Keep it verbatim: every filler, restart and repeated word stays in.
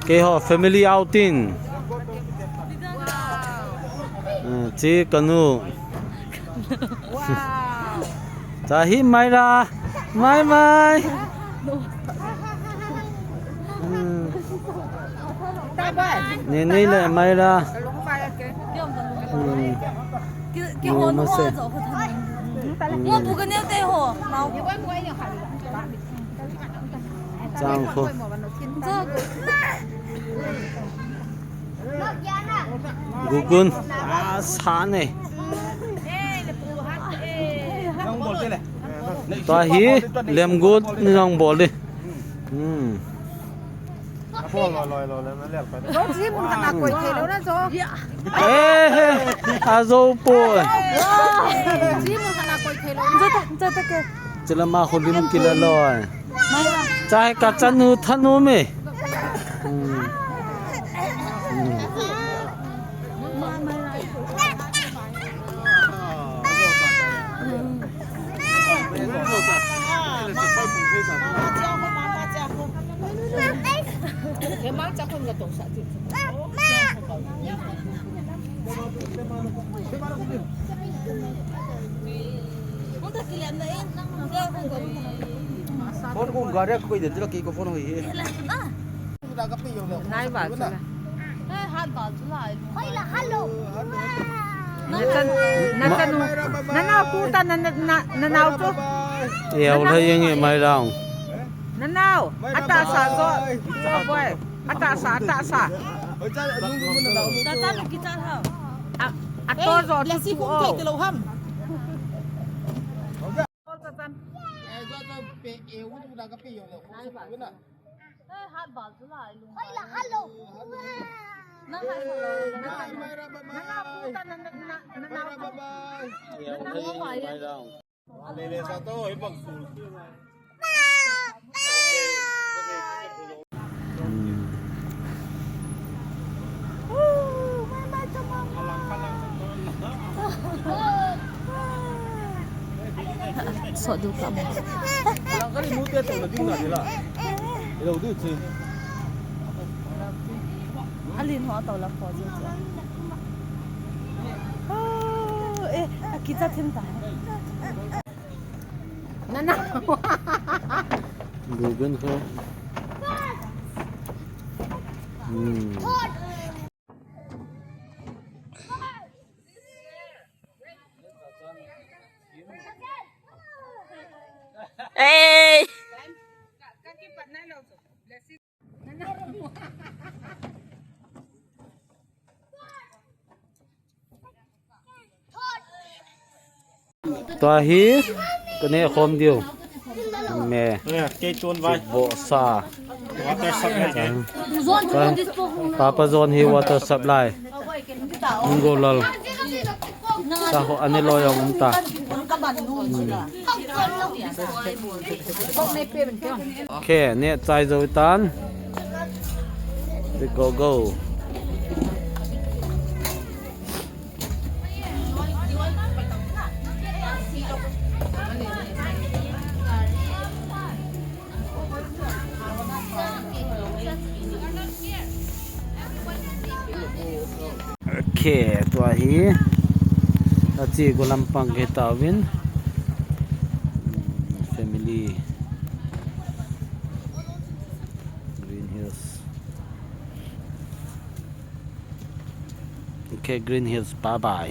Keiho family outing. Eh, chi kanu. Wow. Tahi Maira. Mai mai. Hmm. Nei nei le Maira. Hmm. Ki, ki hon ho zo ko than. Mo bu ka ne te ho. Mau. Chang kho. Gugun. Ah, sa ne. Tua hi lemgut ni nang bol di. Hmm. Zo, chi mun khat na koi thei lou na zo. Eh, a zo poi. Chi mun khat na koi thei lou na. Zo ta, zo ta ke. Chila ma kho lim kila loi. Chai ka chanu thanu me. Hmm. Hmm. Phone ko gari ko koi de, tira ki ko phone ho hi. Nai ba chu la. Nai ba chu la. Hoi la, hello. Na chan, na chan, na nau tu ta, na, na, na, na nau chu. E, au la yeng e mai dang. Na nau, ata sa zo. Zo boy. Ata sa, ata sa. Oi, cha, nung nung na dau. Cha, cha, na ki cha ha. A, a to zo chu chu o. Sot du ka mo. Alang kali mu te to na ding na dila. Hello, du chi. Alin ho to la ko ji. Oh, eh, a ki cha thim ta. Na na. Dugan ko. Hmm. Hey! Tua hi, ka ne khom diu. Me. Kei chun vai. Bo sa. Water supply. Papa John hi water supply. Mungo lal. Sa ho ani lo yong um ta. Hmm. Okay, ne chai zo tan. We go go. Okay, tua hi. Achi go lampang ke tawin. Family. Green Hills. Okay, Green Hills, bye bye.